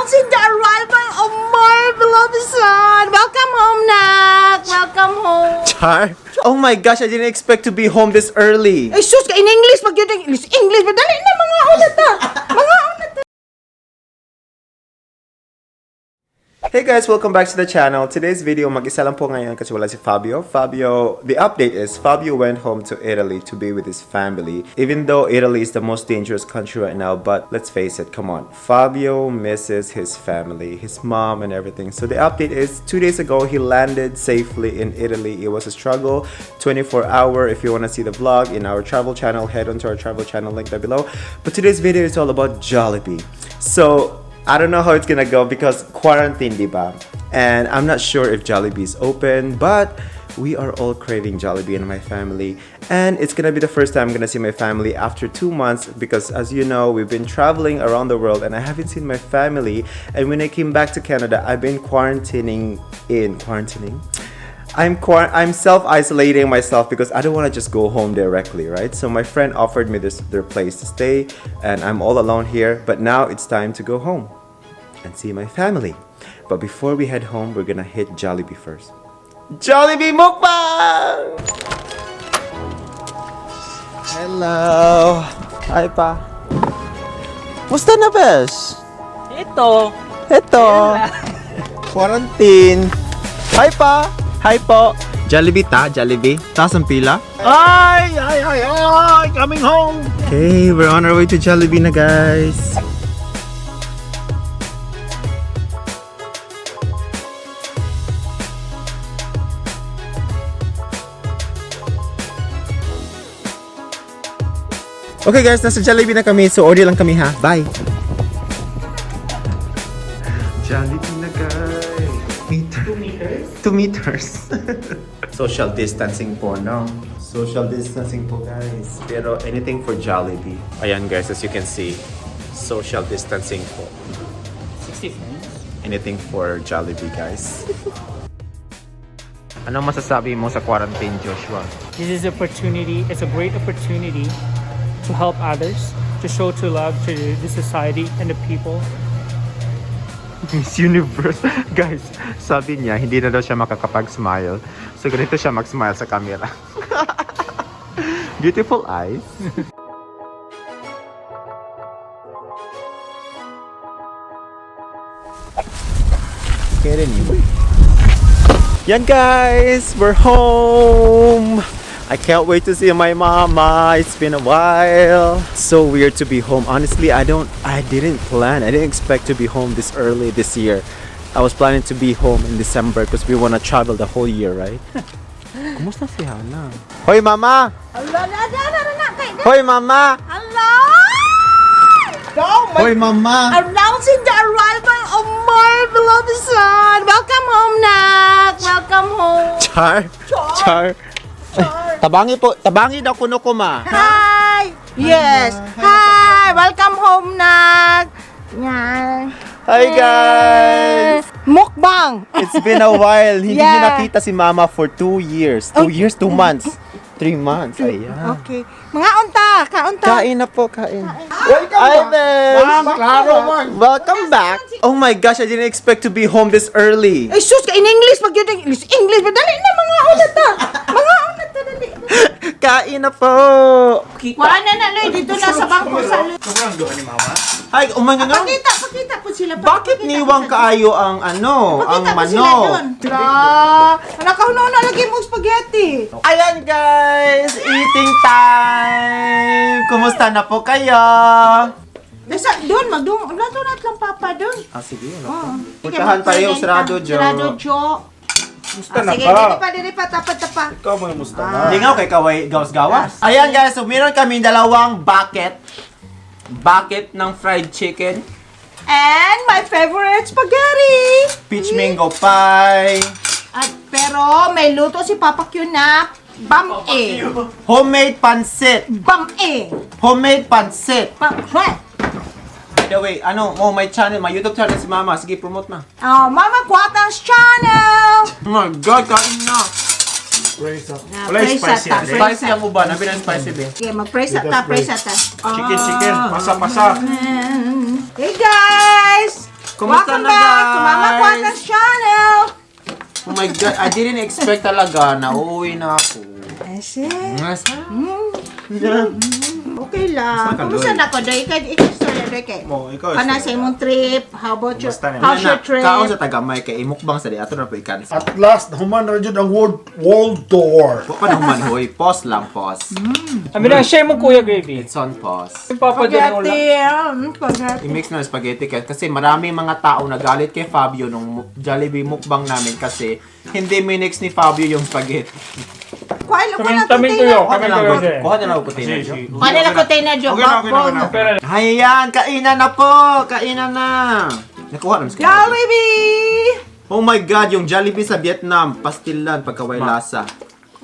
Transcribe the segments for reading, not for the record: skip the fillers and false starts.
Announcing the arrival of my beloved son. Welcome home, nak. Welcome home. Char? Oh my gosh, I didn't expect to be home this early. Ay, sus, in English, pag yun, English, English, dali na, mga una ta. Mga una ta. Hey guys, welcome back to the channel. Today's video, mag-isa lang po ngayon kasi wala si Fabio. Fabio, the update is Fabio went home to Italy to be with his family. Even though Italy is the most dangerous country right now, but let's face it, come on. Fabio misses his family, his mom and everything. So the update is 2 days ago, he landed safely in Italy. It was a struggle, 24 hour. If you want to see the vlog in our travel channel, head onto our travel channel, link down below. But today's video is all about Jollibee. So I don't know how it's gonna go because quarantine, diba? And I'm not sure if Jollibee is open, but we are all craving Jollibee in my family. And it's gonna be the first time I'm gonna see my family after 2 months because, as you know, we've been traveling around the world and I haven't seen my family. And when I came back to Canada, I've been quarantining in quarantining. I'm self-isolating myself because I don't want to just go home directly, right? So my friend offered me this their place to stay, and I'm all alone here. But now it's time to go home and see my family. But before we head home, we're gonna hit Jollibee first. Jollibee mukbang! Hello. Hi pa. Musta na, bes? Ito. Ito. Quarantine. Hi pa. Hi po. Jollibee ta, Jollibee. Taas ang pila. Ay, ay, ay, ay, coming home. Okay, we're on our way to Jollibee na, guys. Okay guys, nasa Jollibee na kami. So order lang kami ha. Bye. Jollibee na, guys. Meter. 2 meters? 2 meters. Social distancing po, no? Social distancing po, guys. Pero anything for Jollibee. Ayan, guys, as you can see, social distancing po. 60 frames. Anything for Jollibee, guys. Anong masasabi mo sa quarantine, Joshua? This is opportunity. It's a great opportunity to help others, to show to love to the society and the people. Miss Universe. Guys, sabi niya, hindi na daw siya makakapag-smile. So, ganito siya mag-smile sa camera. Beautiful eyes. Kidding you. Yan guys, we're home. I can't wait to see my mama. It's been a while. So weird to be home. Honestly, I didn't plan. I didn't expect to be home this early this year. I was planning to be home in December because we want to travel the whole year, right? Kumusta si Hannah? Hoy mama! Hello, na, na, na, na, na, kay, na. Hoy mama! Hello! Hoy mama! Announcing the arrival of my beloved son. Welcome home, nak. Welcome home. Char! Char! Tabangi po, tabangi daw kuno ko ma. Hi! Yes. Hi! Welcome home, nak. Yan. Hi guys! Mukbang. It's been a while. Hindi niyo nakita si Mama for 2 years. 2 years, 2 months. 3 months. Ayan. Okay. Mga unta, kaunta. Kain na po, kain. Welcome Hi, Bes! Ma'am, klaro man. Welcome back. Oh my gosh, I didn't expect to be home this early. Ay, sus, in English, pag yun, English, English, dali na, mga una ta. Mga una ta, dali. Kain na po. Wala na na, Loy, dito na sa bangko sa Loy. Sobrang doon ni mama. Ay, umanga nga. Pakita, pakita po sila. Bakit Pakita po niwang sila. kaayo ang ano, ang Pakita po sila manok? dun. La, nakahuna lagi mo spaghetti. Ayan guys, eating time! Kumusta na po kayo? Nasa, doon, magdung, natunat lang papa doon. Ah, sige. Ano Oo. po? Puntahan pareho, sarado, Jo. Sarado, Jo. Musta Ah, na sige, ba? diri pa, diri pa, tapa, tapa. Ikaw mo musta na. Hindi nga, okay, kaway, gawas-gawas. Ayan guys, so meron kami dalawang bucket. Bucket ng fried chicken, And my favorite spaghetti. Peach mango pie, At pero may luto si Papa Q na bam-e. Homemade pansit, Bam-e. Homemade pansit. Bam By the way, ano, oh, my channel, my YouTube channel si Mama. Sige, promote na. Oh, Mama Guatang's channel. Oh my God, kain na. Praise up. Na, Wala praise spicy. ata. Ate. Spicy ang uban. Abi ng spicy, be. Okay, mag-pray sa ta, pray sa ta. Chicken, chicken. Pasa, pasa. Hey guys! Kumusta Welcome na, back to Mama guys? Kwata's channel! Oh my God, I didn't expect talaga na uuwi na ako. Ese. Nasa? Okay lang. Basta Kumusta na ko, Doy? Ikaw, ikaw story, Doy, kay. Mo, ikaw, Kana story. sa imong trip, how about your, Kumusta na? how's your trip? Kaon sa tagamay kay imukbang sa di ato na po ikan. At last, human na jud ang world tour. Wa pa na human hoy, pause lang, pause. I mean, share mo, Kuya Gravy. It's on pause. Yung Papa Dinola. Spaghetti, spaghetti. I-mix na yung spaghetti kasi maraming mga tao nagalit kay Fabio nung Jollibee mukbang namin kasi hindi minix ni Fabio yung spaghetti. Kuha lang ko Kami na kami container. tuyo. Kuha Kami na lang, tuyo. Sir. kuha na lang ako container. Kuha na lang container, Jo. Okay na, okay na, okay na. Pero Ayan, kainan na po! Kainan na! Nakuha naman sa Jollibee! Oh my God, yung Jollibee sa Vietnam, pastilan pagkaway lasa.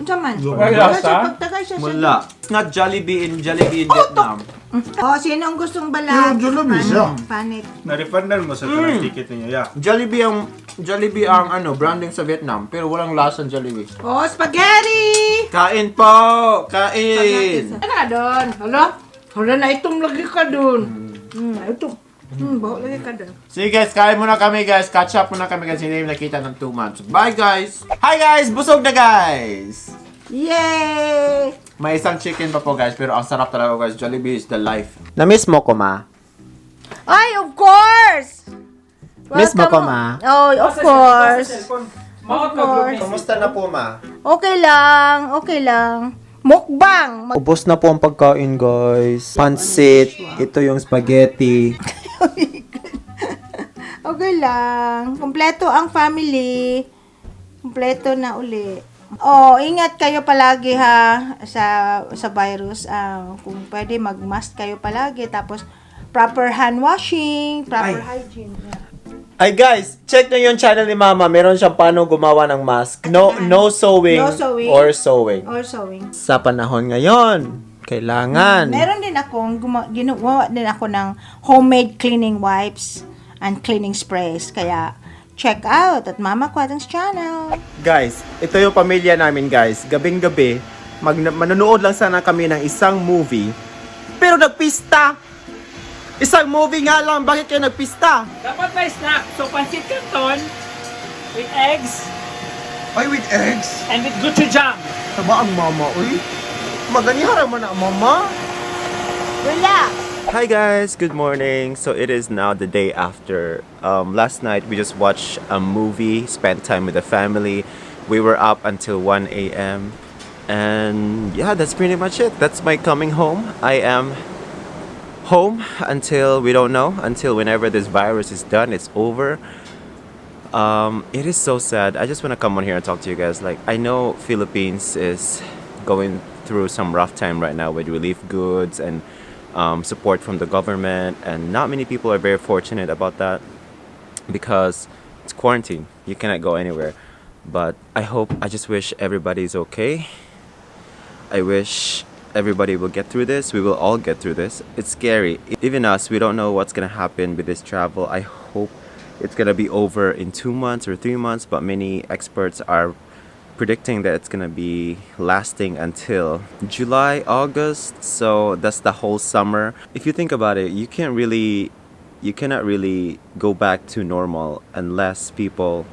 Unsa man? Wala lasa? Siya, pagtagay siya siya. Wala. It's not Jollibee in Jollibee in Vietnam. Oh, sino ang gustong balat? Yung Jollibee siya. Panic. Na-refundan mo sa mm. ticket ninyo, yeah. Jollibee ang ano, branding sa Vietnam, pero walang lasa ang Jollibee. Oh, spaghetti! Kain po! Kain! Ano ka doon? Hala? Hala na itong lagi ka doon. Ito. Baho lagi ka doon. See you guys, kain muna kami guys. Catch up muna kami kasi hindi namin nakita ng 2 months. Bye guys! Hi guys! Busog na guys! Yay! May isang chicken pa po guys, pero ang sarap talaga guys. Jollibee is the life. Na-miss mo ko ma? Ay, of course! Miss mo ko, Welcome- ma? Oh, of course. Of course. Kumusta na po ma? Okay lang, okay lang. Mukbang! Ubos na po ang pagkain guys. Pansit, ito yung spaghetti. Okay lang. Kompleto ang family. Kompleto na uli. Oh, ingat kayo palagi ha sa sa virus. Ah, kung pwede mag-mask kayo palagi tapos proper hand washing, proper hygiene. Yeah. Ay guys, check nyo yung channel ni Mama. Meron siyang paano gumawa ng mask. No no sewing, No sewing. or sewing. Or sewing. Sa panahon ngayon, kailangan. Meron din akong ginawa din ako ng homemade cleaning wipes and cleaning sprays. Kaya check out at Mama Kwatang's channel. Guys, ito yung pamilya namin guys. Gabing-gabi, manonood lang sana kami ng isang movie. Pero nagpista! Isang movie nga lang, bakit kayo nagpista? Dapat may snack. So, pancit canton with eggs Ay, with eggs? and with gochujang. Taba ang mama, uy. Maganihara man ang mama. Relax! Hi guys, good morning. So it is now the day after. Last night we just watched a movie, spent time with the family. We were up until 1 a.m. And yeah, that's pretty much it. That's my coming home. I am home until we don't know, until whenever this virus is done, it's over. It is so sad. I just want to come on here and talk to you guys. Like, I know Philippines is going through some rough time right now with relief goods and support from the government, and not many people are very fortunate about that because it's quarantine. You cannot go anywhere. But I hope, I just wish everybody's okay. I wish everybody will get through this. We will all get through this. It's scary. Even us, we don't know what's gonna happen with this travel. I hope it's gonna be over in 2 months or 3 months, but many experts are predicting that it's gonna be lasting until July, August. So that's the whole summer. If you think about it, you cannot really go back to normal unless people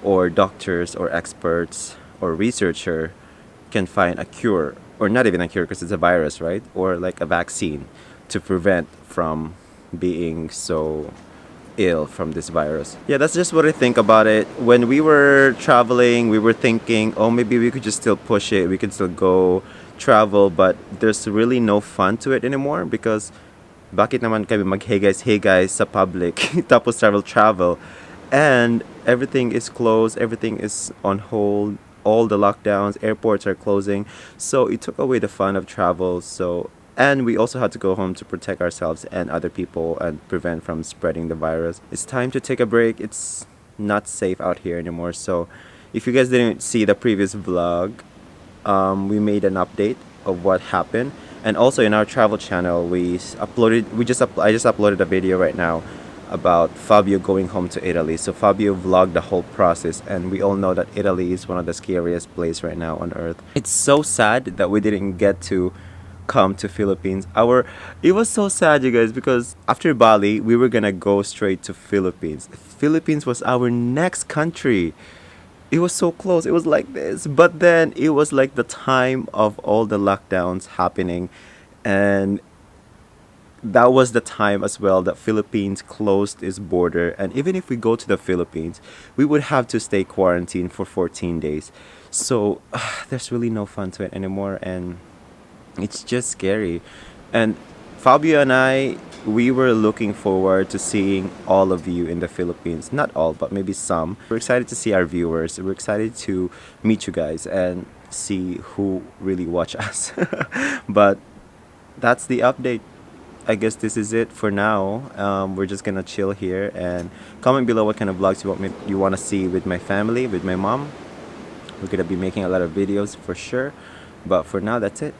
or doctors or experts or researcher can find a cure, or not even a cure because it's a virus, right? Or like a vaccine to prevent from being so ill from this virus. Yeah, that's just what I think about it. When we were traveling, we were thinking, oh, maybe we could just still push it. We could still go travel, but there's really no fun to it anymore because bakit naman kami mag hey guys sa public tapos travel travel and everything is closed, everything is on hold, all the lockdowns, airports are closing. So it took away the fun of travel. So and we also had to go home to protect ourselves and other people and prevent from spreading the virus. It's time to take a break. It's not safe out here anymore. So if you guys didn't see the previous vlog, we made an update of what happened, and also in our travel channel we s- uploaded we just up, I just uploaded a video right now about Fabio going home to Italy. So Fabio vlogged the whole process, and we all know that Italy is one of the scariest place right now on earth. It's so sad that we didn't get to Come to Philippines. Our it was so sad, you guys, because after Bali, we were gonna go straight to Philippines. Philippines was our next country. It was so close. It was like this. But then it was like the time of all the lockdowns happening, and that was the time as well that Philippines closed its border, and even if we go to the Philippines, we would have to stay quarantined for 14 days. So there's really no fun to it anymore, and it's just scary. And Fabio and I, we were looking forward to seeing all of you in the Philippines. Not all, but maybe some. We're excited to see our viewers. We're excited to meet you guys and see who really watch us. But that's the update. I guess this is it for now. We're just gonna chill here and comment below what kind of vlogs you want to see with my family, with my mom. We're gonna be making a lot of videos for sure. But for now, that's it.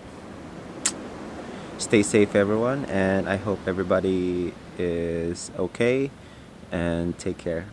Stay safe, everyone, and I hope everybody is okay and take care.